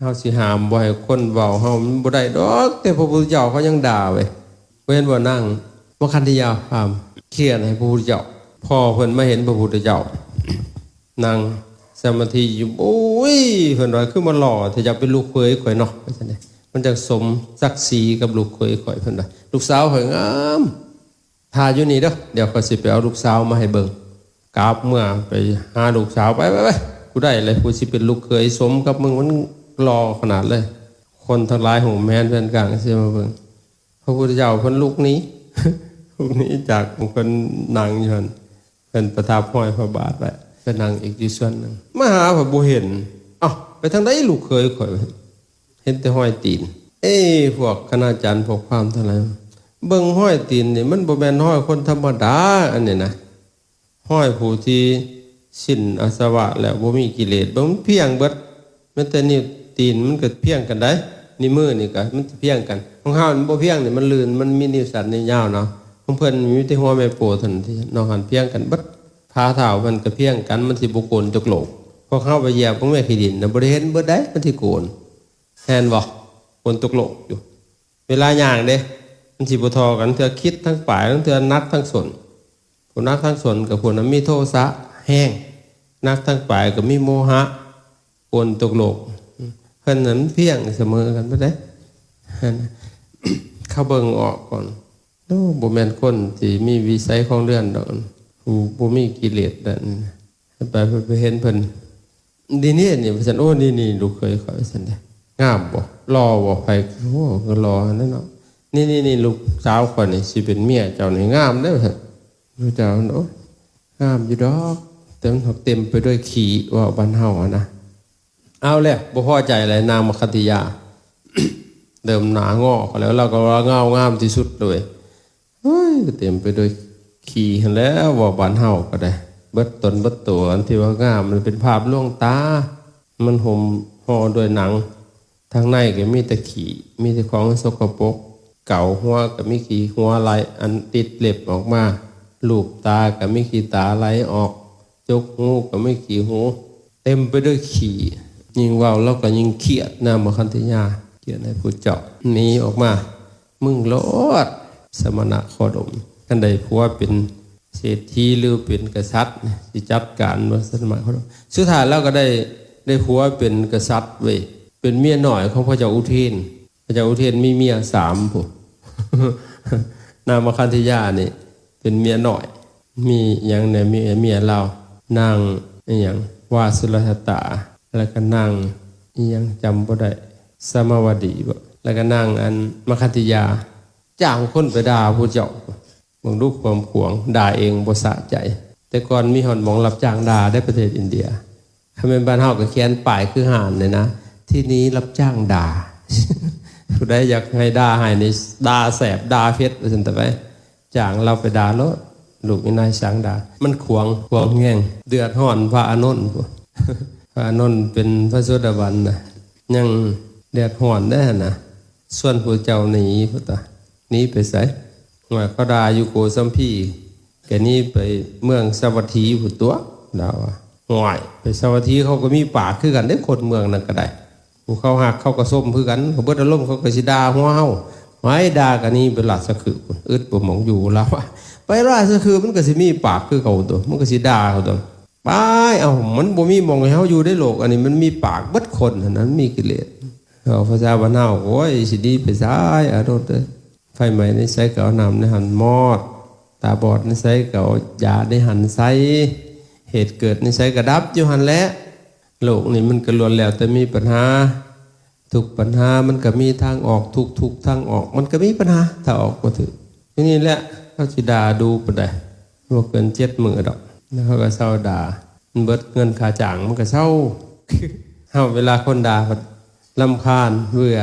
ເຮົາຊິຫ້າມບໍ່ໃຫ້ຄົນເວົ້າເຮົາ ມັນບໍ່ໄດ້ດອກ. ແຕ່ພະພຸດທະເຈົ້າເຂົາຍັງດ່າເວີຍ. ເຫັນບໍ່ ນາງມະຄັນທະຍາ ຫ້າມຂຽນໃຫ້ພະພຸດທະເຈົ້າ. ພໍ່ເພິ່ນມາເຫັນພະພຸດທະເຈົ້າ ນັ່ງສະມາທິຢູ່. ໂອ້ຍ ເພິ່ນວ່າ ຄືມາຫຼໍ່ແທ້ ຢາກເປັນລູກເຂີຍຂ້ອຍເນາະ ວ່າຊັ້ນເດ້. ມັນຈັກສົມສັກສີກັບລູກເຂີຍຂ້ອຍ ເພິ່ນວ່າ. ລູກສາວຂ້ອຍງາມ. ຖ້າຢູ່ນີ້ເດີ ດຽວຂ້ອຍຊິໄປເອົາລູກສາວມາໃຫ້ເບິ່ງ. ກັບເມືອໄປຫາລູກສາວ. ໄປ ໄປ ໄປ ກູໄດ້ແລ້ວ ກູຊິເປັນລູກເຂີຍສົມກັບມຶງ. ມັນຫຼໍ່ຂະໜາດເລີຍ. ຄົນທັງຫຼາຍໂຫມແຫນເຮືອນກາງຊິມາເບິ່ງ. ພະພຸດທະເຈົ້າເພິ່ນລຸກໜີ ລຸກໜີຈາກ ເພິ່ນນັ່ງຢູ່ຫັ້ນ. ເພິ່ນປະທັບຮອຍພະບາດໄວ້ ໄປນັ່ງອີກຢູ່ສ່ວນໜຶ່ງ. ມາຫາ ຂ້ອຍບໍ່ເຫັນ. ເອົ້າ ໄປທາງໃດລູກເຂີຍຂ້ອຍ? ເຫັນແຕ່ຮອຍຕີນ. ເອ ພວກຄະນາຈານ ພວກພາມທັງຫຼາຍ ເບິ່ງຮອຍຕີນນີ້ ມັນບໍ່ແມ່ນຮອຍຄົນທຳມະດາ ອັນນີ້ນະ. ຮອຍຜູ້ທີ່ສິ້ນອາສະວະແລ້ວ ບໍ່ມີກິເລດ. ເບິ່ງ ມັນພຽງເບິດ. ແມ່ນແຕ່ນິ້ວຕີນມັນກໍພຽງກັນໄດ໋. ນິ້ວມືນີ້ກໍມັນຈະພຽງກັນ. ຂອງເຮົາມັນບໍ່ພຽງນີ້ ມັນລື່ນ ມັນມີນິ້ວສັ້ນນິ້ວຍາວເນາະ. ຂອງເພິ່ນມີແຕ່ຫົວແມ່ໂປ້ເທົ່ານັ້ນ ທີ່ນອກຫັ້ນພຽງກັນເບິດ. ຝ່າເທົ້າມັນກໍພຽງກັນ ມັນຊິບໍ່ໂກນຕົກໂລກ. ພວກເຮົາໄປຢຽບຂອງແມ່ຂີ້ດິນນະ ບໍ່ໄດ້ເຫັນເບິດໄດ໋ ມັນຊິໂກນ. ແມ່ນບໍ່? ໂກນຕົກໂລກຢູ່. ເວລາຍ່າງເດ້ ມັນຊິບໍ່ທໍ່ກັນ ເທື່ອຄິດທັງປາຍ ລາງເທື່ອໜັກທັງສົ້ນ. ຜູ້ໜັກທັງສົ້ນກໍຜູ້ນັ້ນມີໂທສະແຮງ ໜັກທັງປາຍກໍມີໂມຫະ ໂກນຕົກໂລກ. ເພິ່ນນັ້ນພຽງສະເໝີກັນເບິດເດ້. ເຂົາເບິ່ງອອກກ່ອນ. ໂອ້ ບໍ່ແມ່ນຄົນທີ່ມີວິໄສຂອງເດືອນດອກ ຜູ້ບໍ່ມີກິເລດນັ້ນ. ໄປ ໄປເຫັນເພິ່ນ ນີ້ໆ ນີ້ ວ່າຊັ້ນ. ໂອ້ ນີ້ໆ ລູກເຂີຍຂ້ອຍ ວ່າຊັ້ນເດ້. ງາມບໍ່? ຫຼໍ່ບໍ່? ໃຜ? ໂອ້ ກໍຫຼໍ່ຫັ້ນແຫຼະເນາະ. ນີ້ໆ ນີ້ ລູກສາວຂ້ອຍນີ້ ຊິເປັນເມຍເຈົ້ານີ້ ງາມເດ້ ວ່າຊັ້ນ. ພະເຈົ້າ ໂອ້ຍ ງາມຢູ່ດອກ ແຕ່ມັນເຕັມໄປດ້ວຍຂີ້ ເວົ້າບ້ານເຮົາຫັ້ນນະ. ເອົາແລ້ວ ບໍ່ພໍໃຈແລ້ວ ນາງມະຄັນທະຍາ ເລີ່ມໜ້າງໍ້ເຂົາແລ້ວ ລາວກໍວ່າງາມ ງາມທີ່ສຸດເລີຍ. ໂອ້ຍ ກໍເຕັມໄປດ້ວຍຂີ້ຫັ້ນແຫຼ້ວ ເວົ້າບ້ານເຮົາກໍໄດ້ ເບິດຕົນເບິດໂຕ. ອັນທີ່ວ່າງາມ ມັນເປັນພາບລວງຕາ ມັນຫຸ້ມຫໍ່ດ້ວຍໜັງ ທາງໃນກໍມີແຕ່ຂີ້ ມີແຕ່ຂອງສົກກະປົກ. ເກົາຫົວກໍມີຂີ້ຫົວໄຫຼ ອັນຕິດເລັບອອກມາ. ລູບຕາກໍມີຂີ້ຕາໄຫຼອອກ. ຈົກຫູກໍມີຂີ້ຫູ ເຕັມໄປດ້ວຍຂີ້. ຍິ່ງເວົ້າລາວກໍຍິ່ງຄຽດ ນາງມະຄັນທະຍາ ຄຽດໃຫ້ຜູ້ເຈົ້າ ໜີອອກມາ. ມຶງໂລດ ສະມະນະໂຄດົມ ຄັນໄດ້ຜົວເປັນເສດຖີ ຫຼື ເປັນກະສັດ ຊິຈັດການບໍ່ ສະມະນະໂຄດົມ. ສຸດທ້າຍລາວກໍໄດ້ ໄດ້ຜົວເປັນກະສັດເວີຍ ເປັນເມຍນ້ອຍຂອງພະເຈົ້າອຸເທນ. ພະເຈົ້າອຸເທນມີເມຍສາມພຸ້ນ. ນາງມະຄັນທະຍານີ້ເປັນເມຍນ້ອຍ. ມີຫຍັງແດ່ ເມຍ ເມຍລາວ ນາງອີຫຍັງ ວາສຸລະທະຕາ ແລ້ວກໍນາງອີຫຍັງ ຈຳບໍ່ໄດ້ ສາມາວະດີບໍ ແລ້ວກໍນາງ ອັນ ມະຄັນທະຍາ ຈ້າງຄົນໄປດ່າຜູ້ເຈົ້າ. ເບິ່ງດູຄວາມຂວາງ ດ່າເອງບໍ່ສະໃຈ. ແຕ່ກ່ອນມີຮອດໝ່ອງຮັບຈ້າງດ່າໃນປະເທດອິນເດຍ. ຄັນແມ່ນບ້ານເຮົາກໍຂຽນປ້າຍຄືຮ້ານນີ້ນະ ທີ່ນີ້ຮັບຈ້າງດ່າ. ຜູ້ໃດຢາກໃຫ້ດ່າໃຫ້ນີ້ ດ່າແສບ ດ່າເຜັດ ວ່າຊັ້ນຕະໄປ. ຈ້າງລາວໄປດ່າໂລດ ລູກອີນາຍຊ່າງດ່າ. ມັນຂວາງ ຂວາງແຮງ ເດືອດຮ້ອນພະອານົນພຸ້ນ. ພະອານົນເປັນພະໂສດາບັນນະ ຍັງເດືອດຮ້ອນໄດ້ຫັ້ນນະ. ຊວນພວກເຈົ້າໜີພຸ້ນຕະ ໜີໄປໃສ? ວ່າເຂົາດ່າຢູ່ໂກສຳພີ ກໍໜີໄປເມືອງສາວັດຖີພຸ້ນຕົວະ ລາວວ່າ. ຫ້ວຍ ໄປສາວັດຖີເຂົາກໍມີປາກຄືກັນເດ້ ຄົນເມືອງນັ້ນກໍໄດ້. ຜູ້ເຂົາຮັກເຂົາກໍຊົມຄືກັນ ເຂົາເບິດອາລົມເຂົາກໍຊິດ່າຫົວເຮົາ. ໄວ້ ດ່າກໍໜີໄປລາຊະຄຶພຸ້ນ ອຶດບໍ່ໝ່ອງຢູ່ ລາວວ່າ. ໄປລາຊະຄຶມັນກໍຊິມີປາກຄືເກົ່າຕົວະ ມັນກໍຊິດ່າເຮົາຕົວະ. ໄປ ເອົ້າ ມັນບໍ່ມີໝ່ອງໃຫ້ເຮົາຢູ່ໃນໂລກອັນນີ້ ມັນມີປາກເບິດຄົນຫັ້ນນະ ມັນມີກິເລດ. ເວົ້າພາສາບ້ານເຮົາ ໂອ້ຍ ຊິໜີໄປໃສ ອາໂນດເອີຍ. ໄຟໄໝ້ໃນໃສກໍເອົານ້ຳໃນຫັ້ນມອດ ຕາບອດໃນໃສກໍເອົາຢາໃນຫັ້ນໃສ່ ເຫດເກີດໃນໃສກໍດັບຢູ່ຫັ້ນແຫຼະ. ໂລກນີ້ມັນກໍລ້ວນແລ້ວແຕ່ມີບັນຫາ ທຸກບັນຫາມັນກໍມີທາງອອກ ທຸກ ທຸກທາງອອກມັນກໍມີບັນຫາ ຖ້າອອກບໍ່ຖືກ. ທີນີ້ແຫຼະ ເຮົາຊິດ່າດູປານໃດ ບໍ່ເກີນເຈັດມື້ດອກ ແລ້ວເຮົາກໍເຊົາດ່າ ມັນເບິດເງິນຄ່າຈ້າງ ມັນກໍເຊົາ. ເຮົາເວລາຄົນດ່າ ລຳຄານ ເບື່ອ